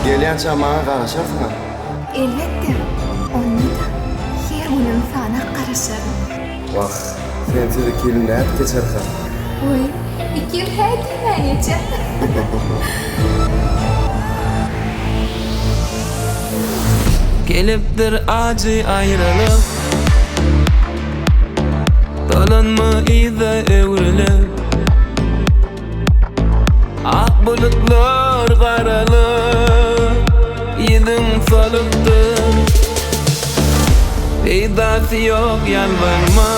Gelýänçäm maňa garaşarsyň-a? Elbetde, onda-da her günüm sana garaşaryn. Wah, sensiz iki ýyl nädip geçerkä? Goý, iki ýyl hä diýmän geçer. Gelipdir ajy aýralyk. Dolanma yza öwrülip. Ak bulutlar garalyp, ýüzüň solupdyr. Peýdasy ýok ýalbarma,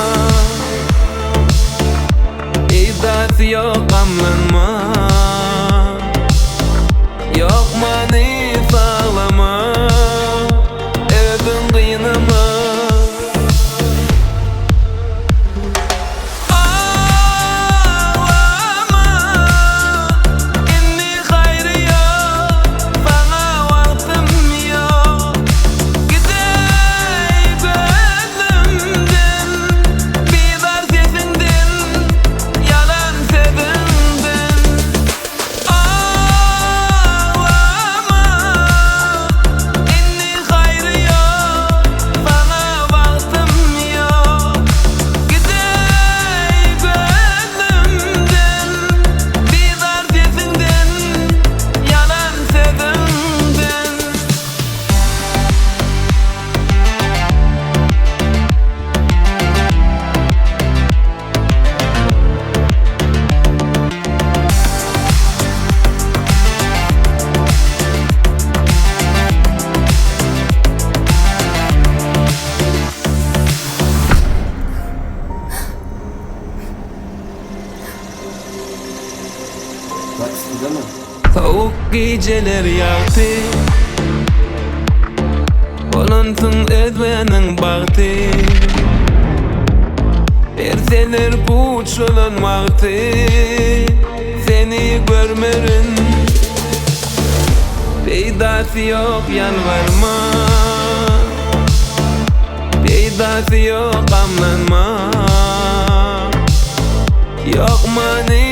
Peýdasy ýok gamlanma. Ýok many saglama, özüň gynama. Aglama, indi haýry ýok, saňa wagtym ýok. Gideý gözümden, bizar sesiňden, ýalan sözüňden. Aglama, indi haýry ýok, saňa wagtym ýok. Gideý gözümden, bizar sesiňden, ýalan sözüňden. Sowuk gijeler ýagty Bolansyň özgäniň bagty Berseler puç bolan wagty Seni görmerin Peýdasy ýok ýalbarma Peýdasy ýok gamlanma Ýok many.